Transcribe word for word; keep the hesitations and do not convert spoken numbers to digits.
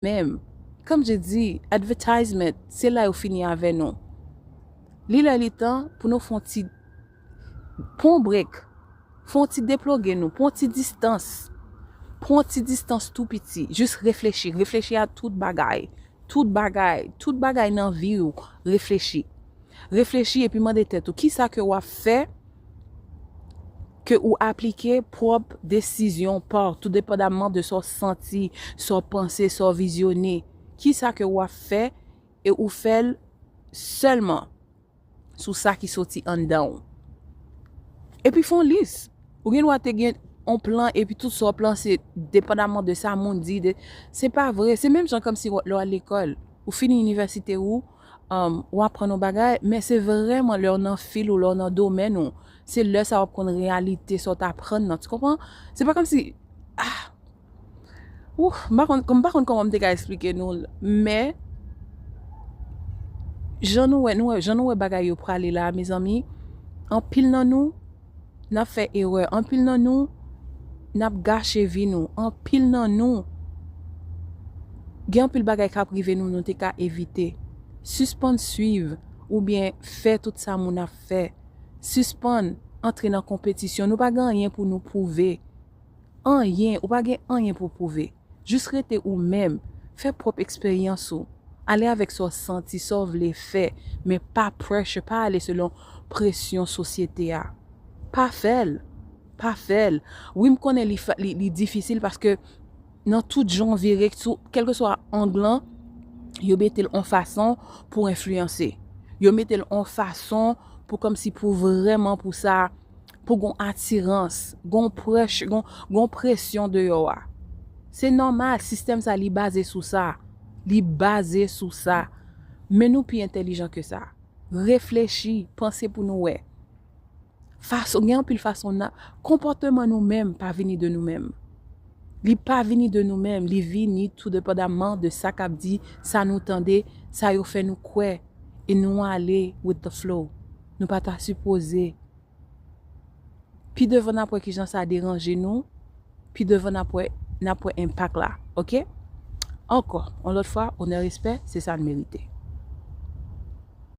menm. Comme je dis, advertisement, se la yo fini avè nou. Li lè li tan pou nou fè yon ti, pran yon break, fè yon ti deploge nou, pran yon ti distans. Pran yon ti distans tou piti. Jis reflechi. Reflechi a tout bagay. Tout bagay. Tout bagay nan vi w. Reflechi. Reflechi epi mande tèt ou, kisa ke w ap fè ke ou aplike pwòp desizyon pa w, tou depandaman de sa w santi, sa w panse, sa w vizyone. Kisa ke w ap fè e ou fè l sèlman sou sa ki soti anndan w. Epi fè yon lis. Ou gen dwa te gen yon plan epi tout sa w plan se depandaman de sa moun di. De, se pa vre. Se menm jan kòmsi lè w al lekòl. Ou fini inivèsite ou, um, w aprann yon bagay, men se vrèman lè w nan fil ou, lè w nan domèn ou, se lè sa w ap konn reyalite sa w t aprann nan. Tu konpran? Se pa kòmsi, ah, ou, m pa konn, m pa konn kòman m te ka eksplike nou l, men jan nou wè, nou wè, jan nou wè bagay yo prale la, mezanmi, anpil nan nou, n ap fè erè. Anpil nan nou, n ap gache vi nou. Anpil nan nou, gen anpil bagay k ap rive nou, nou te ka evite. Sispann swiv oubyen fè tout sa moun ap fè. Sispann antre nan konpetisyon. Nou pa gen anyen pou nou pwouve. Anyen, ou pa gen anyen pou pwouve. Jis rete ou menm. Fè pwòp eksperyans ou. Ale avèk sa w santi, sa w vle fè. Men pa pressure, pa ale selon presyon sosyete a. Pa fè l. Pa fè l. Wi, m konnen li, fa- li, li difisil paske nan tout jan w vire, sou, kèlkeswa ang lan, yo mete l yon fason pou enfliyanse. Yo mete l yon fason pou kòmsi pou vrèman pou sa, pou gon atirans, gon prèch, gon, gon presyon deyò a. Se nòmal, sistèm sa li baze sou sa. Li baze sou sa. Men nou pi entèlijan ke sa. Reflechi, panse pou nou wè. Fason, gen anpil fason na, konpòteman nou menm pa vini de nou menm. Li pa vini de nou menm, li vini tou depandaman de sa k ap di, sa nou tande, sa yo fè nou kwè, e nou ale with the flow. Nou pa ta sipoze. Pi devan n ap wè kijan sa deranje nou, pi devan n ap wè, n ap wè enpak la, oke? Ankò, yon lòt fwa, onè, respè, se sa n merite.